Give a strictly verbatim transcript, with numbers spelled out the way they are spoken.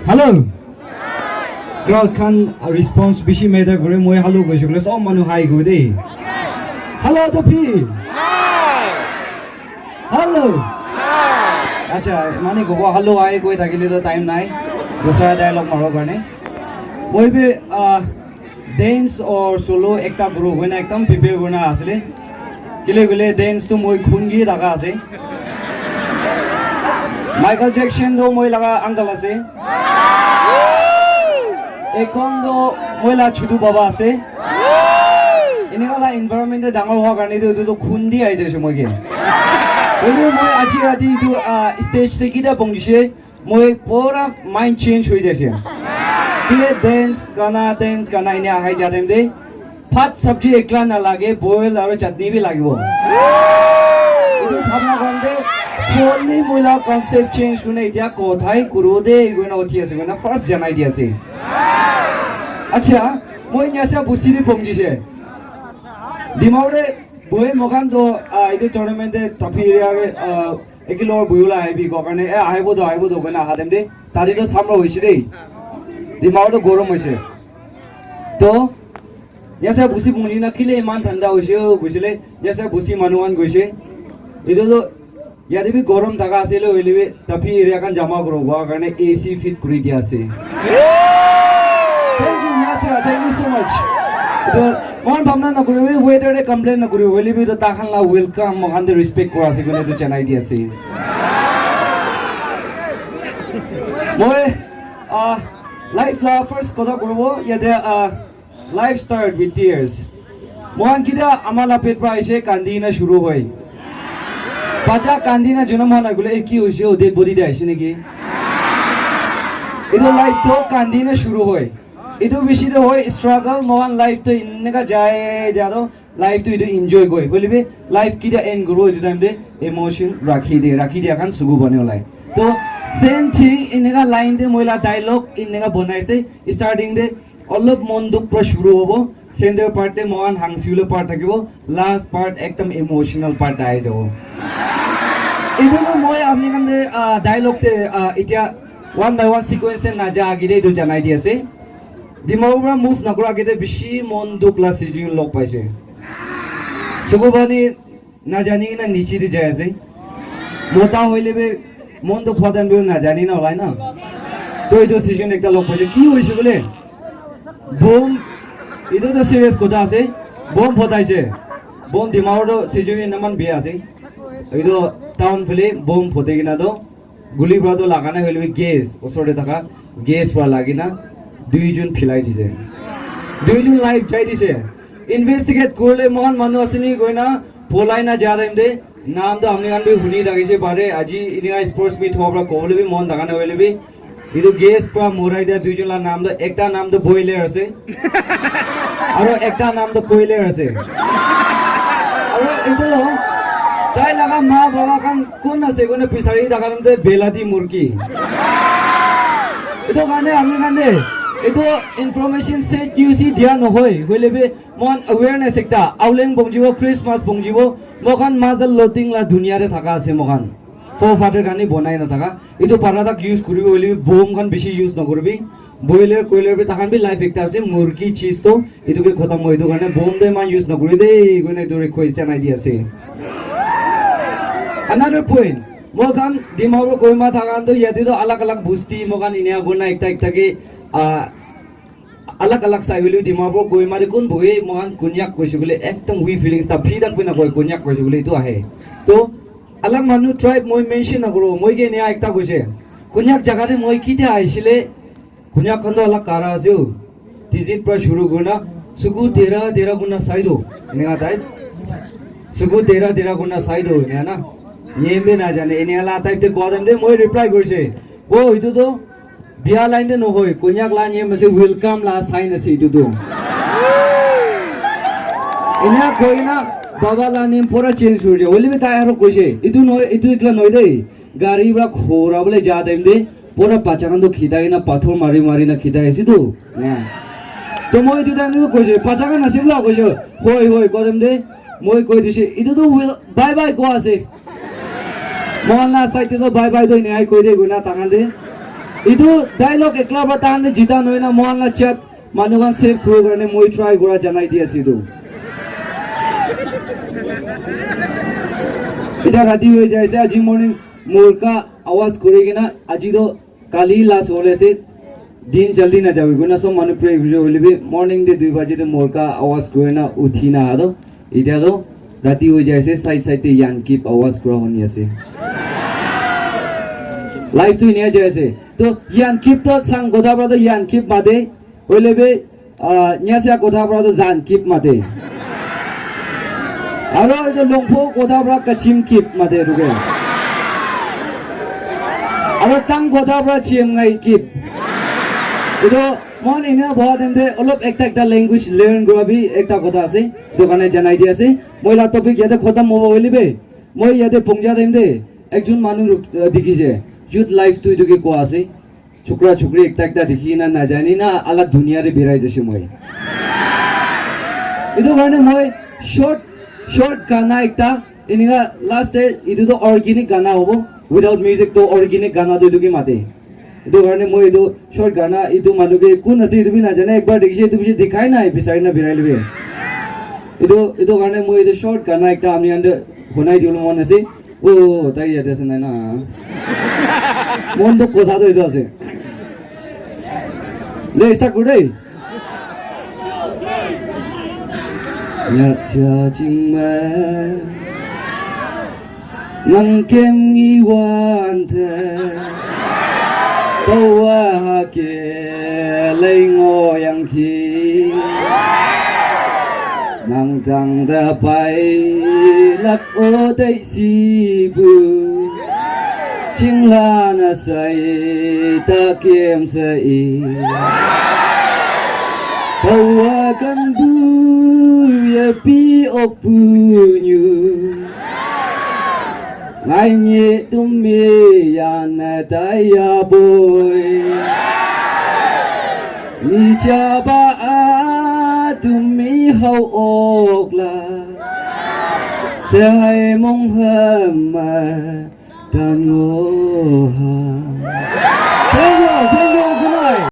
Hello. Crowd khan response bishi matter kore. Moi hello koise koile sob manu hi kore de. Hello to phi. Hello. Acha, mane kobo hello hi koi thakile to time nai. Dusra dialogue maro karne. Moi bhi, ah, dance or solo ekta guru hoina ekdam prepare kurina asile. Kile kile dance tu moi khun ki daga ase. Michael Jackson tu moi laga uncle ase. Ekon tu moi la chutu baba ase. Eneka la environment te dangor hua karne tu, tu, tu khun di ahi jaise moi ke. Hoile moi aji rati tu, ah, stage te kita pongise. Moi pura mind change hoi jaise. Kile dance, gana, dance, gana ine ahai ja time te bhat sabji ekla na lage, boil aru chutney bi lagibo. Etu bhabna karne fully moi la concept change hoi na etia kothai kuru de koina uthi ase koina first janai di ase. Acha, moi nyasa busi ri pom jise. Dimau re boy mokan to, ah, etu tournament te tapi area re, ah, Ekilor buhibole ahibi koa karne, eh, ahibo to, ahibo to koina aha time te, tade to samro hoise dei. Dimag to gorom hoise. To, yase busi bungri na kile iman thanda hoise, oh, buisile, yase busi manu khan goise. Etu to, yate bi gorom thaka ase le, hoile bi, tapi area khan jama kuro, koa karne A C fit kuri dia ase. Thank you, Yasra. Thank you so much. Etu, mohan bhabna nakuribi, weather te complain nakuribi, hoile bi etu takhan la welcome, mohan te respect kura ase koina etu janai di ase. Moi, ah, life la first kotha kuribo, yate, ah, life start with tears. Mohan kita ama la pet pra aise, kandi na shuru hoi. Bacha kandi na jonam hoi na gule, "Eh, ki hoise, oh, dead body de aise neki?" Etu life to kandi na shuru hoi. Etu bishi to hoi struggle, mohan life to inneka jai, ja to life to etu enjoy koi. Hoile bi life kita end kuribo, etu time te emotion rakhi de, rakhi dia khan sugu bane ulai. To same thing, inneka line te moi la dialogue inneka banai ase. Starting te olop mon dukh pra shuru hobo. Center part te mohan hangsi wole part thakibo. Last part ekdam emotional part ahi jabo. Etu to moi apni khan te, ah, dialogue te, ah, etia one by one sequence te naja age te etu janai di ase. Dimapur pra move nakura age te bishi mon dukh la situation log paise. Sugu bani najani na niche te jai ase. Mota hoile bi mon to khwa time bi najani na olai na. To etu situation ekta log paise. Ki hoise bole? Bomb. Etu to serious kotha ase. Bomb photaise. Bomb Dimapur to situation eman bia ase. Etu town phale bomb phote kena to guli pra to laga nai hoile bi gas, osor te thaka gas pra lagi na duijon philai dise. Duijon life jai dise. Investigate kurle mohan manu ase ni koina polai na ja time te naam to apni khan bi huni thakise pare. Aji inika sports meet hoa pra kobole bi mon thaka nai hoile bi etu gas pra morai dia duijon la naam to, ekta naam to Boiler ase. Aro ekta naam to Koiler ase. Aro etu tai laga ma baba khan kun ase koina bisari thaka naam to Belati Murgi. Etu karne ami khan de etu information set Q C dia nohoi. Hoile bi mohan awareness ekta, Auleng bongjibo, Christmas bongjibo, mohan Mazal Loting la dunia te thaka ase mohan. Forefather khan ni bonai na thaka. Etu para tak use kuribi hoile bi bomb khan bishi use nakuribi. Boiler, koiler bi takhan bi life ekta ase. Murgi cheese to etu ke khotom hoi, etu karne bomb to iman use nakuri de, koina etu request janai di ase. Another point, moi khan Dimapur Kohima thaka khan to yate to alag alag busti moi khan inia kurna ekta ekta ke, ah, alag alag sai hoile Dimapur Kohima te kun bohe, moi khan Konyak koise bole ekdam we feelings ta phi tak bi na koi, Konyak koise bole etu ahe. To alag manu tribe moi mention nakuro, moi ke enika ekta koise. Konyak jaga te moi kitia ahisile, Konyak khan to alag kara ase o. Tizit pra shuru kurina, suku tera tera kurina sai do. Enika type. Suku tera tera kurina sai do, enika na. Name bi na jane, enika la type te koa time te moi reply korise. O, etu to bia line te nohoi, Konyak la name ase, welcome la sign ase etu tu. Ena koi na, baba la name pura change hoi jai. Hoile bi tai aro koise, etu noi, etu ekla noi dei. Gari pra khora bole ja time te, pura bacha khan tu khitai na, pathor mari mari na khitai ase tu. Na. To moi etu time te koise, bacha khan ase bula koise, hoi hoi, koi time te, moi koi dise, etu tu will, bye bye koa ase. Mohan la side te toh bye bye toh enai koi de guna takhan de. Etu dialogue ekla para tahan te jita nohoi na, mohan la chat manu khan save kuribo karne moi try kura janai di ase etu. Eta rati hoi jai ase, aji morning morka awaz kuri kena, aji toh kali last hole ase, din jaldi na jabi koina sob manu pray kuri hoile bi morning te dui baje te morka awaz kuri na uthi na aha toh, eta toh rati hoi jai ase, side side te yan kip awaz kura huni ase. Life tu inia jai ase. To yan kip to sang goda ba to yan kip mate. Hoile bi, ah, nyasia kotha pra to zan kip mate. Aro etu longpho kotha pra kachim kip mate etu ke. Aro tang kotha pra chiem ngai kip. Etu mon ina boha time te olop ekta ekta language learn kura bi ekta kotha ase. Etu karne janai di ase. Moi la topic yate khotom hobo hoile bi. Moi yate pongja time te ekjon manu ruk-, uh, dikhi je. Youth life tu etu ke koa ase. Chukra chukri ekta ekta dikhi na najani na alag dunia te birai jaise moi. Etu karne moi short, short gana ekta, enika last te etu to organic gana hobo, without music to organic gana to etu ke mate. Etu karne moi etu short gana, etu manu ke kun ase etu bi najane, ekbar dikhise etu bishi dikhai nai, bisari na birai lobi. Etu, etu karne moi etu short gana ekta ami khan te hunai dibole mon ase. Oh, tai yate ase nai na. Mon to kotha to etu ase. Le, start kuru dei. Nyacha chingma. Nang kem ngi wan te. Tawa ha ke lei ngo yang ki. Nang tang da pai lak o dei si bu. Ching la na sai ta kem sa i. Tawa kan bu ya pi ok pu nyu. Ngai ni tum mi ya na ta ya boy. Ni cha ba a tum mi hau ok la. Se hai mong ha ma tan ngo ha. Thank you, thank